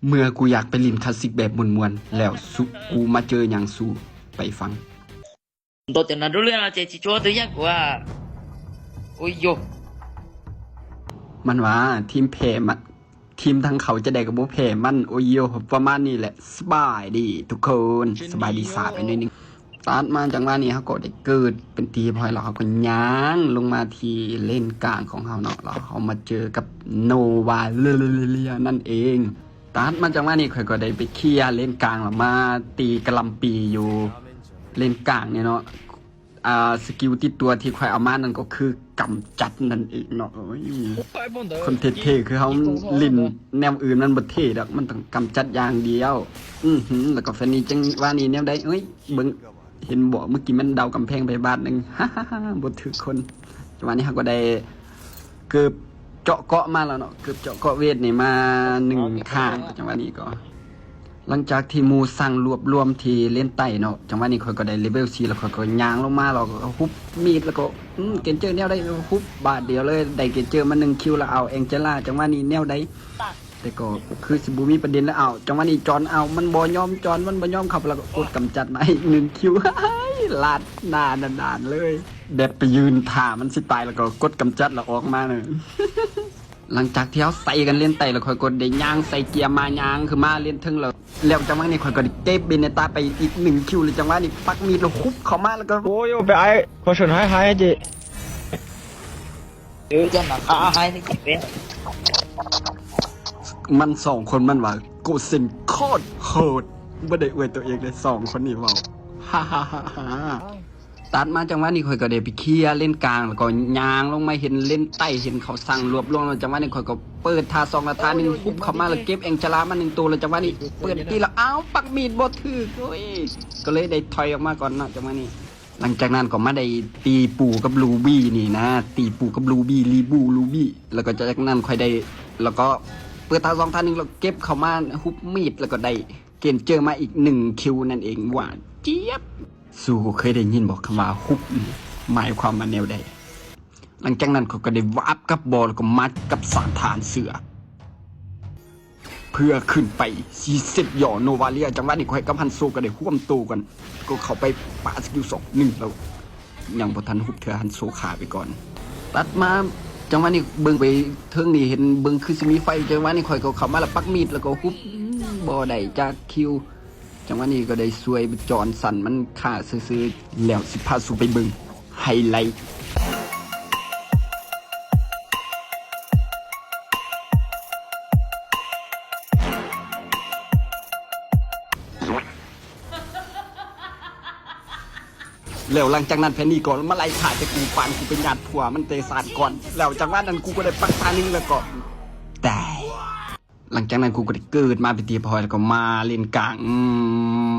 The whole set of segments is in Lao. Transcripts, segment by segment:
ເມື່ອກູຢາກໄປຫຼິ້ນຄລາສສິກແບບມ່ວນໆ ແລ້ວສຸ ກູມາເຈີຫຍັງ ສູໄປຟັງ. ມັນວ່າທີມແພ້ ມະ ທີມທາງເຂົາຈະໄດ້ກໍບໍ່ແພ້ມັນ ໂອໂຍ ປະມານນີ້ແຫຼະ. ສະບາຍດີທຸກຄົນ ສະບາຍດີສາໄປໜ້ອຍໜຶ່ງ. ຕັດມາຈັງຫວະນີ້ ເຮົາກໍໄດ້ເກີດເປັນທີ່ຮຽບຮ້ອຍແລ້ວ ເຮົາກໍຍ່າງລົງມາທີ່ເລນກາງຂອງເຮົາເນາະ ແລ້ວເຮົາມາເຈີກັບໂນວາເລຍນັ້ນເອງ. ຕັດມາຈັງຫວະນີ້ ຂ້ອຍກໍໄດ້ໄປເຄຍເລນກາງ ແລ້ວມາຕີກະຫຼ່ຳປີຢູ່ເລນກາງນີ້ເນາະ. ອ່າ ສະກິວຕິດຕົວທີ່ຂ້ອຍເອົາມານັ້ນກໍຄືກຳຈັດນັ້ນເອງເນາະ. ໂອ້ຍ ຄົນເທ່ໆຄືເຮົາຫຼິ້ນແນວອື່ນມັນບໍ່ເທ່ດອກ ມັນຕ້ອງກຳຈັດຢ່າງດຽວ. ອືຫື ແລ້ວກໍແຟນນີ້ ຈັງຫວະນີ້ແນວໃດ ເອີຍ ເບິ່ງ ເຫັນບໍ່ ເມື່ອກີ້ມັນເດົາກຳແພງໄປບາດໜຶ່ງ ບໍ່ຖືກຄົນ. ຈັງຫວະນີ້ເຮົາກໍໄດ້ເກີບເຈາະເກາະມາແລ້ວເນາະ ເກີບເຈາະເກາະເວດນີ້ມາໜຶ່ງຂ້າງ. ຈັງຫວະນີ້ກໍ ຫຼັງຈາກທີ່ໝູ່ສັ່ງລວບລວມທີ່ເລນໃຕ້ເນາະ ຈັງຫວະນີ້ຂ້ອຍກໍໄດ້ເລເວລສີ່ ແລ້ວຂ້ອຍກໍຍ່າງລົງມາ ແລ້ວກໍຮຸບມີດ ແລ້ວກໍ ອືມ ເກນເຈີແນວໃດ ຮຸບບາດດຽວເລີຍ ໄດ້ເກນເຈີມາໜຶ່ງຄິວ ແລ້ວເອົາແອງເຈລາ ຈັງຫວະນີ້ແນວໃດ ແຕ່ກໍຄືຊິບໍ່ມີປະເດັນແລ້ວ. ເອົາ ຈັງຫວະນີ້ຈອນ ເອົາ ມັນບໍ່ຍອມ ຈອນມັນບໍ່ຍອມເຂົ້າໄປ ແລ້ວກໍກົດກຳຈັດມາອີກໜຶ່ງຄິວ ລາດໜ້ານານໆເລີຍ ແບບໄປຢືນຖ້າມັນຊິຕາຍ ແລ້ວກໍກົດກຳຈັດ ແລ້ວອອກມາເລີຍ. ຫຼັງຈາກທີ່ເຮົາໃສ່ກັນເລນໃຕ້ແລ້ວ ຂ້ອຍກໍໄດ້ຍ່າງໃສ່ເກຍມາ ຍ່າງຂຶ້ນມາເລນເທິງ ແລ້ວ ແລ້ວຈັງຫວະນີ້ຂ້ອຍກໍໄດ້ເກັບເບເນຕາໄປອີກໜຶ່ງຄິວ ແລ້ວຈັງຫວະນີ້ປັກມີດ ແລ້ວຮຸບເຂົ້າມາ ແລ້ວກໍ ໂອ້ຍ ໄປອ້າຍ ຂໍເຊີນໃຫ້ ໃຫ້ເຈ ເອີ ຈັ່ງນະ ຂ້າໃຫ້ນີ້ເຈັບເດ້. ມັນສອງຄົນມັນວ່າ ໂກເຊັນໂຄດໂຫດ ບໍ່ໄດ້ອວຍຕົວເອງເດ້ ສອງຄົນນີ້ເວົ້າ ຮາໆ. ຕັດມາຈັງຫວະນີ້ ຂ້ອຍກໍໄດ້ໄປເຄຍເລນກາງ ແລ້ວກໍຍ່າງລົງມາເຫັນເລນໃຕ້ ເຫັນເຂົາສັ່ງລວບລວມ ແລ້ວຈັງຫວະນີ້ຂ້ອຍກໍເປີດທ່າສອງ ແລ້ວທ່າໜຶ່ງ ຮຸບເຂົ້າມາ ແລ້ວເກັບແອງເຈລາມາໜຶ່ງໂຕ ແລ້ວຈັງຫວະນີ້ເປີດຕີ ແລ້ວ ອ້າວ ປັກມີດບໍ່ຖືກ ໂອ້ຍ ກໍເລີຍໄດ້ຖອຍອອກມາກ່ອນເນາະ ຈັງຫວະນີ້. ຫຼັງຈາກນັ້ນກໍມາໄດ້ຕີປູກັບລູບີນີ້ນະ ຕີປູກັບລູບີ ລີບູ ລູບີ ແລ້ວກໍຈາກນັ້ນຂ້ອຍໄດ້ ແລ້ວກໍເປີດທ່າສອງ ທ່າໜຶ່ງ ແລ້ວເກັບເຂົ້າມາ ຮຸບມີດ ແລ້ວກໍໄດ້ເກນເຈີມາອີກໜຶ່ງຄິວນັ້ນເອງ ຫວານຈຽບ. ສູກໍເຄີຍໄດ້ຍິນບໍ່ ຄຳວ່າຮຸບນີ້ໝາຍຄວາມວ່າແນວໃດ? ຫຼັງຈາກນັ້ນຂ້ອຍກໍໄດ້ວາບກັບບໍ່ ແລ້ວກໍມາກັບສາມທະຫານເສືອ ເພື່ອຂຶ້ນໄປຊິເຊັດຢໍໂນວາເລຍ. ຈັງຫວະນີ້ຂ້ອຍກັບຮັນໂຊກໍໄດ້ຮ່ວມໂຕກັນ ກໍເຂົ້າໄປປາສະກິວສອງໜຶ່ງ ແລ້ວຍັງບໍ່ທັນຮຸບເທື່ອ ຮັນໂຊຂ້າໄປກ່ອນ. ຕັດມາຈັງຫວະນີ້ເບິ່ງໄປເທິງນີ້ ເຫັນເບິ່ງຄືຊິມີໄຟ ຈັງຫວະນີ້ຂ້ອຍກໍເຂົ້າມາ ແລ້ວປັກມີດ ແລ້ວກໍຮຸບ ອືມ ບໍ່ໄດ້ຈັກຄິວ. ຈັງຫວະນີ້ກໍໄດ້ຊ່ວຍຈອນສັນມັນຂ້າຊື່ໆ ແລ້ວຊິພາສູ່ໄປເບິ່ງໄຮໄລ. ແລ້ວຫຼັງຈາກນັ້ນແຟນນີ້ກໍມາໄລ່ຂ້າແຕ່ກູ ປານກູເປັນຍາດຜົວມັນແຕ່ຊາດກ່ອນ. ແລ້ວຈັງຫວະນັ້ນກູກໍໄດ້ປັກຕາໜຶ່ງ ແລ້ວກໍຕາຍ. ຫຼັງຈາກນັ້ນກູກໍໄດ້ເກີດມາເປັນທີ່ຮຽບຮ້ອຍ ແລ້ວກໍມາເລນກາງ ອືມ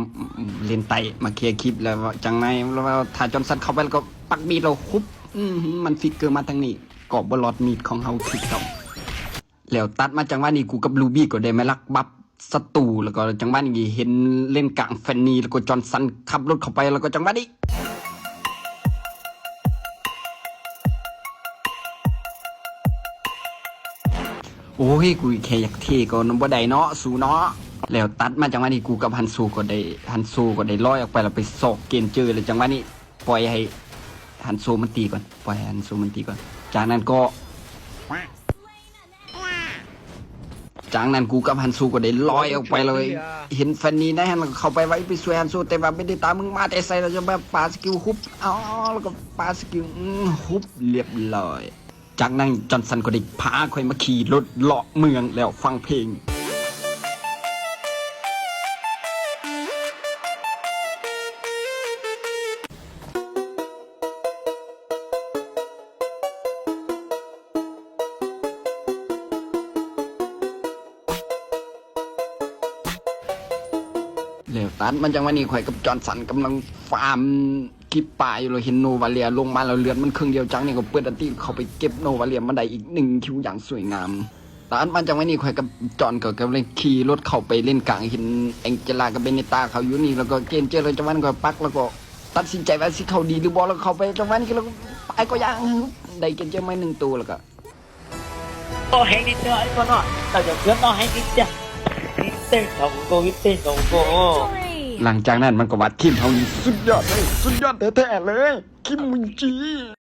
ເລນໃຕ້ ມາເຄຍຄລິບ ແລ້ວຈັ່ງໃນ ແລ້ວຖ້າຈອນສັນເຂົ້າໄປ ແລ້ວກໍປັກມີດ ແລ້ວຮຸບ ອືມ ມັນຟິກເກີມາທາງນີ້ ກໍບໍ່ລອດມີດຂອງເຮົາຖືກຕ້ອງ. ແລ້ວຕັດມາຈັງຫວະນີ້ ກູກັບລູບີກໍໄດ້ມາລັກບັບສັດຕູ ແລ້ວກໍຈັງຫວະນີ້ເຫັນເລນກາງແຟນນີ ແລ້ວກໍຈອນສັນຂັບລົດເຂົ້າໄປ ແລ້ວກໍຈັງຫວະນີ້ ໂອ້ຍ ກູແຄ່ຢາກເທ່ກໍບໍ່ໄດ້ເນາະ ສູເນາະ. ແລ້ວຕັດມາຈັງຫວະນີ້ ກູກັບຮັນໂຊກໍໄດ້ ຮັນໂຊກໍໄດ້ລອຍອອກໄປ ແລ້ວໄປຊອກເກນເຈີ ແລ້ວຈັງຫວະນີ້ ປ່ອຍໃຫ້ຮັນໂຊມັນຕີກ່ອນ ປ່ອຍໃຫ້ຮັນໂຊມັນຕີກ່ອນ. ຈາກນັ້ນກໍ ຈາກນັ້ນກູກັບຮັນໂຊກໍໄດ້ລອຍອອກໄປເລີຍ ເຫັນແຟນນີໃນຫັ້ນ ເຂົ້າໄປໄວ ໄປຊ່ວຍຮັນໂຊ ແຕ່ວ່າເບເນຕາ ມຶງມາແຕ່ໃສ ແລ້ວຈະມາປາສະກິວຮຸບ ເອົາ ແລ້ວກໍປາສະກິວ ອືມ ຮຸບ ລຽບລ້ອຍ. ຈາກນັ້ນຈອນສັນກໍໄດ້ພາຂ້ອຍມາຂີ່ລົດເລາະເມືອງ ແລ້ວຟັງເພງ. ແລ້ວຕັດມາຈັງຫວະນີ້ ຂ້ອຍກັບຈອນສັນກຳລັງຟາມ ກິບປາຢູ່ ແລ້ວເຫັນໂນວາເລຍລົງມາ ແລ້ວເລືອດມັນເຄິ່ງດຽວ. ຈາກນີ້ກໍເປີດອັນຕິເຂົ້າໄປເກັບໂນວາເລຍມາໄດ້ອີກໜຶ່ງຄິວຢ່າງສວຍງາມ. ຕັດມາຈັງຫວະນີ້ ຂ້ອຍກັບຈອນກໍກຳລັງຂີ່ລົດເຂົ້າໄປເລນກາງ ເຫັນແອງເຈລາກັບເບເນຕາເຂົາຢູ່ນີ້ ແລ້ວກໍເກນເຈີ ແລ້ວຈັງຫວະນັ້ນຂ້ອຍປັກ ແລ້ວກໍຕັດສິນໃຈວ່າຊິເຂົ້າດີຫຼືບໍ່ ແລ້ວເຂົ້າໄປ ຈັງຫວະນີ້ກໍ ແລ້ວກໍປາຍກໍຢ່າງ ໄດ້ເກນເຈີມາໜຶ່ງໂຕ ແລ້ວກໍ ຕໍ່ແຮງນິດເດີ ໄອ້ປອນເນາະ ເຈົ້າຈະເກີດຕໍ່ແຮງນິດເດີ ນິດ ເຕັ້ນສອງໂກ ເຕັ້ນສອງໂກ. ຫຼັງຈາກນັ້ນມັນກໍວາດຄິມເຮົານີ້ສຸດຍອດເລີຍ ສຸດຍອດແທ້ໆເລີຍ ຄິມມຸນຈີ.